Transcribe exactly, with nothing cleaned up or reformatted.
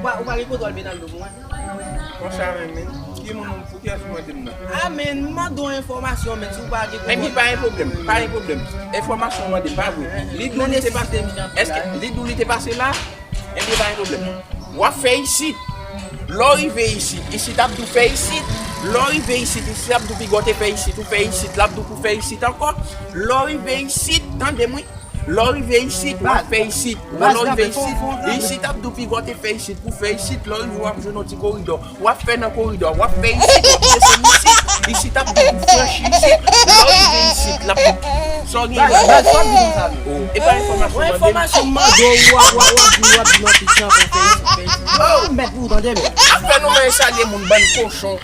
Ou pa gen kontwòl mental do pou mwen? Konsa menm, men. Ki moun, pou kiyès ou mande m nan? A men, m mande w enfòmasyon, men si w pa gen Epi pa gen pwoblèm, pa gen pwoblèm. Enfòmasyon mande, pa vre. Li di w li te pase, èske li di w li te pase la? Epi pa gen pwoblèm. W ap fè isit. Lè w rive isit, isit ap di w fè isit. Lè w rive isit, isit ap di w piga w te fè isit, ou fè isit, l ap di w pou fè isit ankò. Lè w rive isit, tande m wi. Lè w rive isit, w ap fè isit. Bon, lè w rive isit, isit ap di w piga w te fè isit, pou fè isit. Lè w rive, w ap jwenn yon ti koridò. W ap fè nan koridò, w ap fè isit, w ap desann isit. Isit ap di w pou franchi isit. Lè w rive isit, l ap di w sa w gen la. Baz, sa w ap di konsa menm? Oh, e pa enfòmasyon Mwen mande. Enfòmasyon m mande w, w ap w ap w ap di w ap di non, ti chan pou fè isit, fè isit. Ou mèt pou w tande men. Afè nou men salye moun, bann kochon.